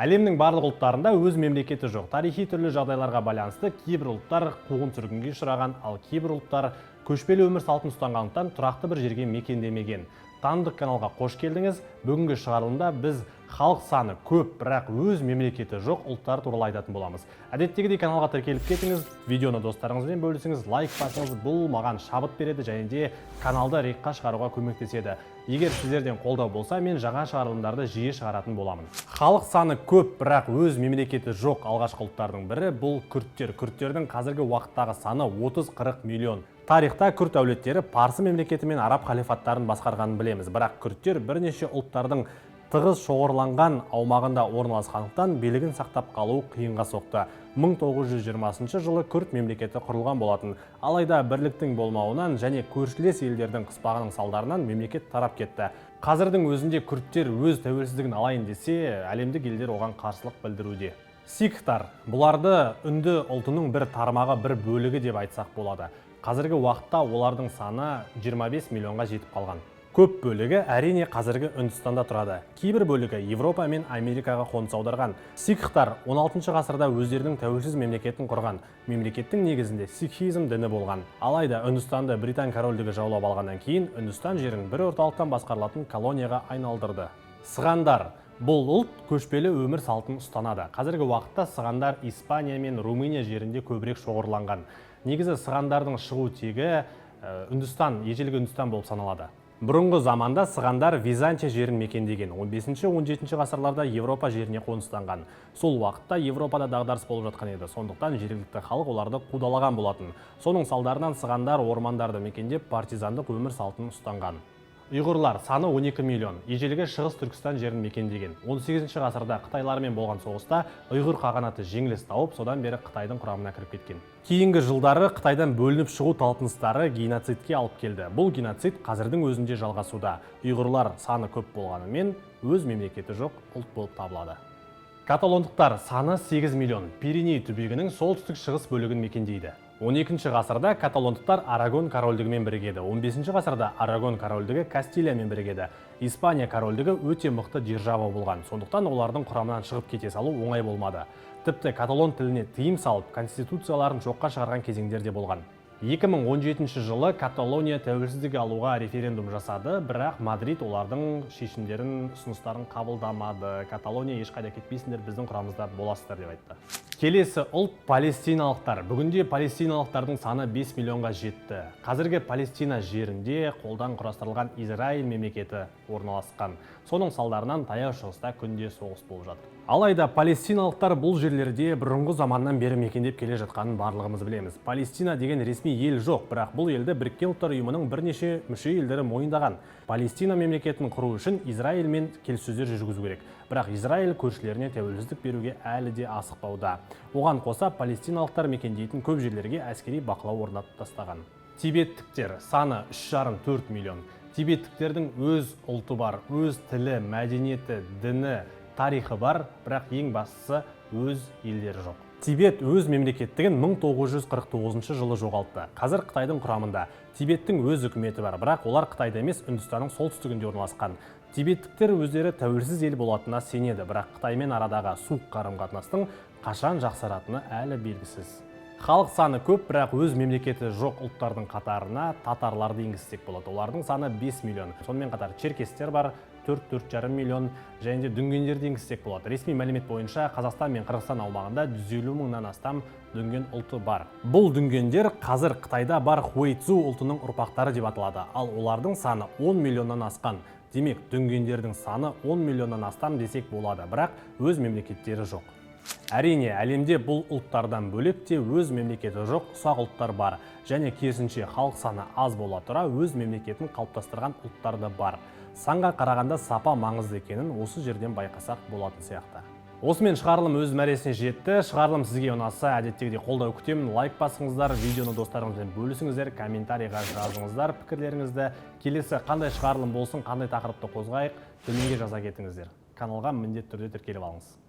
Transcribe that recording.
Әлемнің барлық ұлттарында өз мемлекеті жоқ. Тарихи түрлі жағдайларға байланысты кейбір ұлттар қуғын сүргінге ұшыраған, ал кейбір ұлттар көшпелі өмір салтын ұстанғандықтан, тұрақты бір жерге мекендемеген. Танымдық каналға қош келдіңіз. Бүгінгі шығарылымда біз халық саны көп, бірақ өз мемлекеті жоқ ұлттар туралы айтатын боламыз. Әдеттегідей, каналға тіркеліп кетіңіз, видеоны достарыңызбен бөлісіңіз, лайк басыңыз. Бұл маған шабыт береді және де каналды рекқа шығаруға көмектеседі. Егер сіздерден қолдау болса, мен жаңа шығарылымдарды жиі шығаратын боламын. Халық саны көп, бірақ өз мемлекеті жоқ алғашқы ұлттардың бірі – бұл күрттер. Күрттердің қазіргі уақыттағы саны 30-40 миллион. Тарихта күрт әулеттері парсы мемлекеті мен араб халифаттарын басқарғанын білеміз. Бірақ күрттер бірнеше ұлттардың тығыз шоғырланған аумағында орналасқандықтан, билігін сақтап қалу қиынға соқты. 1920 жылы күрт мемлекеті құрылған болатын. Алайда бірліктің болмауынан және көршілес елдердің қыспағының салдарынан мемлекет тарап кетті. Қазірдің өзінде күрттер өз тәуелсіздігін алайын десе, әлемдік елдер оған қарсылық білдіруде. Сикхтар. Бұларды үнді ұлтының бір тармағы, бір бөлігі деп айтсақ болады. Қазіргі уақытта олардың саны 25 миллионға жетіп қалған. Көп бөлігі, әрине, қазіргі Үндістанда тұрады. Кейбір бөлігі Европа мен Америкаға қоныс аударған. Сикхтар 16 ғасырда өздерінің тәуелсіз мемлекетін құрған. Мемлекеттің негізінде сикхизм діні болған. Алайда Үндістанды Британ корольдігі жаулап алғаннан кейін, Үндістан жерін бір орталықтан басқарылатын колонияға айналдырды. Сығандар. Бұл ұлт көшпелі өмір салтын ұстанады. Қазіргі уақытта сығандар Испания мен Румыния жерінде көбірек шоғырланған. Негізі сығандардың шығу тегі Үндістан, ежелгі Үндістан болып саналады. Бұрынғы заманда сығандар Византия жерін мекендеген. 15-17 ғасырларда Европа жеріне қоныстанған. Сол уақытта Европада дағдарыс болып жатқан еді. Сондықтан жергілікті халық оларды қудалаған болатын. Соның салдарынан сығандар ормандарды мекендеп, партизандық өмір салтын ұстанған. Ұйғырлар. Саны 12 миллион. Ежелгі Шығыс Түркістан жерін мекендеген. 18 ғасырда қытайлармен болған соғыста Ұйғыр қағанаты жеңіліс тауып, содан бері Қытайдың құрамына кіріп кеткен. Кейінгі жылдары Қытайдан бөлініп шығу талпыныстары геноцидке алып келді. Бұл геноцид қазірдің өзінде жалғасуда. Ұйғырлар саны көп болғанымен, өз мемлекеті жоқ ұлт болып табылады. Каталондықтар. Саны 8 миллион. Пиреней түбегінің солтүстік шығыс бөлігін мекендейді. 12 ғасырда каталондықтар Арагон корольдігімен бірігеді. 15 ғасырда Арагон корольдігі Кастилиямен бірігеді. Испания корольдігі өте мықты держава болған. Сондықтан олардың құрамынан шығып кете салу оңай болмады. Тіпті каталон тіліне тыйым салып, конституцияларын жоққа шығарған кезеңдер де болған. 2017 жылы Каталония тәуелсіздік алуға референдум жасады, бірақ Мадрид олардың шешімдерін, ұсыныстарын қабылдамады. Каталония ешқайда кетпейсіңдер, біздің құрамымызда боласыздар деп айтты. Келесі ұлт – палестиналықтар. Бүгінде палестиналықтардың саны 5 миллионға жетті. Қазіргі Палестина жерінде қолдан құрастырылған Израиль мемлекеті орналасқан. Соның салдарынан Таяу Шығыста күнде соғыс болып жатыр. Алайда палестиналықтар бұл жерлерде бұрынғы заманнан бері мекендеп келе жатқанын барлығымыз білеміз. Палестина деген ресми ел жоқ, бірақ бұл елді Біріккен Ұлттар Ұйымының бірнеше мүше елдері мойындаған. Палестина мемлекетін құру үшін Израильмен келіссөздер жүргізу керек. Бірақ Израиль көршілеріне тәуелсіздік беруге әлі де асықпауда. Оған қоса, палестиналықтар мекендейтін көп жерлерге әскери бақылау орнатып тастаған. Тибеттіктер. Саны 3,5-4 миллион. Тибеттіктердің өз ұлты бар, өз тілі, мәдениеті, діні, тарихы бар, бірақ ең бастысы, өз елдері жоқ. Тибет өз мемлекеттігін 1949 жылы жоғалтты. Қазір Қытайдың құрамында. Тибеттің өз үкіметі бар, бірақ олар Қытайда емес, Үндістанның солтүстігінде орналасқан. Тибеттіктер өздері тәуелсіз ел болатынына сенеді, бірақ Қытаймен арадағы суық қарым-қатынастың қашан жақсаратыны әлі белгісіз. Халық саны көп, бірақ өз мемлекеті жоқ ұлттардың қатарына татарларды енгізсек болады. Олардың саны 5 миллион. Сонымен қатар черкестер бар, 4-4,5 миллион, және де дүнгендерді енгізсек болады. Ресми мәлімет бойынша, Қазақстан мен Қырғызстан аумағында 150 мыңнан астам дүнген ұлты бар. Бұл дүнгендер қазір Қытайда бар хуэйцу ұлтының ұрпақтары деп аталады. Ал олардың саны 10 миллионнан асқан. Демек, дүнгендердің саны 10 миллионнан астам десек болады, бірақ өз мемлекеттері жоқ. Әрине, әлемде бұл ұлттардан бөлек те өз мемлекеті жоқ ұсақ ұлттар бар және керісінше, халық саны аз бола тұра, өз мемлекетін қалыптастырған ұлттар да бар. Санға қарағанда сапа маңызды екенін осы жерден байқасақ болатын сияқты. Осымен шығарылым өз мәресіне жетті. Шығарылым сізге ұнаса, әдеттегідей қолдау күтемін. Лайк басыңыздар, видеоны достарыңызбен бөлісіңіздер, комментарийға жазыңыздар пікірлеріңізді. Келесі қандай шығарылым болсын, қандай тақырыпты қозғайық, төменге жаза кетіңіздер. Каналға міндетті түрде тіркеліп алыңыз.